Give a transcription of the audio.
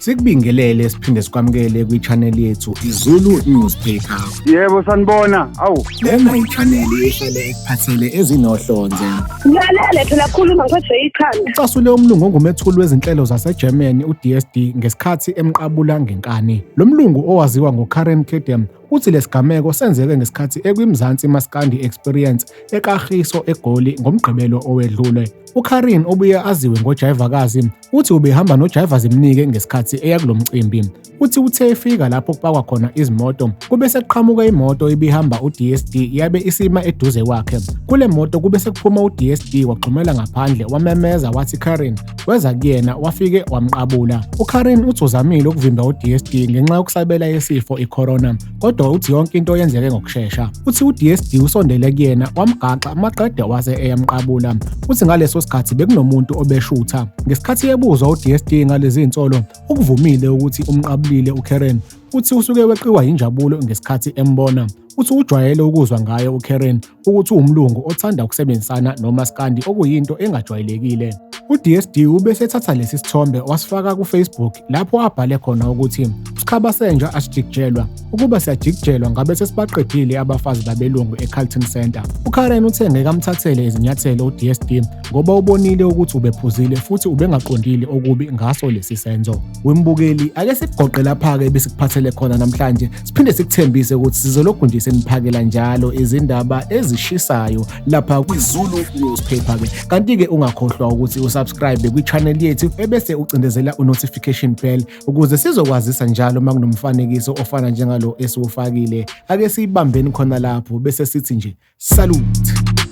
Sikubingelele siphinde sikwamukele kwi-channel yethu iZulu Newspaper. Yebo sanibona. Awu. Lena i-channel ehlale ekuphathele ezinohlonze. Ngilalele phela khuluma ngiphethwe ikhanda. Ucasule umlungu ongumethuli wezinhlelo zaseGermany uDSD ngesikhathi emqabula ngenkani. Lo mlungu owaziwa ngoKaren Kedem uthi lesigameko senzeke ngesikhathi ekwiMzansi Maskandi Experience eKagiso eGoli ngoMgqibelo owedlule. UKarin obuye aziwe ngoJayivakazi uthi ubehamba noJaiva Zimnike ngesikhathi eya kulo mcimbi. Uthi uthe efika lapho kupakwa khona izimoto kube sekuqhamuka imoto ibihamba uDSD yabe isima eduze kwakhe. Kule moto kube sekuphuma uDSD wagxumela ngaphandle wamemeza wathi Karin weza kuyena wafike wamqabula. UKarin uthi uzamile ukuvimba uDSD ngenxa yokusabela yesifo iCorona kodwa uthi yonke into yenzeke ngokushesha. Uthi uDSD usondele kuyena wamgaxa maqede wase eyamqabula. Uthi ngaleso sikhathi bekunomuntu obeshutha. Ngesikhathi ebuzwa uDSD ngalezi zinsolo ukuvumile ukuthi umqabulile uKaren. Uthi usuke weqiwa yinjabulo ngesikhathi embona. Uthi ujwayele ukuzwa ngaye uKaren ukuthi uwumlungu othanda ukusebenzisana nomaskandi okuyinto engajwayelekile. UDSD ube sethatha lesi sithombe wasifaka kuFacebook lapho abhale khona ukuthi usikhaba senja asijikijelwa ukuba siyajikijelwa ngabe sesibaqedile abafazi babelungu eCarlton Center. UKaren uthe ngeke amthathele izinyathelo uDSD ngoba ubonile ukuthi ubephuzile futhi ubengaqondile okubi ngaso lesi senzo. Wembukeli ake sikugoqe lapha-ke besikuphathele khona namhlanje siphinde sikuthembise ukuthi sizolokhu nje seniphakela njalo izindaba ezishisayo lapha kwiZulu Newspaper ke. Kanti-ke ungakhohlwa ukuthi usubscribe kwi-channel yethu ebese ucindezela u-notification bell ukuze sizokwazisa njalo uma kunomfanekiso ofana njengalo esiwufakile. Ake siyibambeni khona lapho bese sithi nje salute.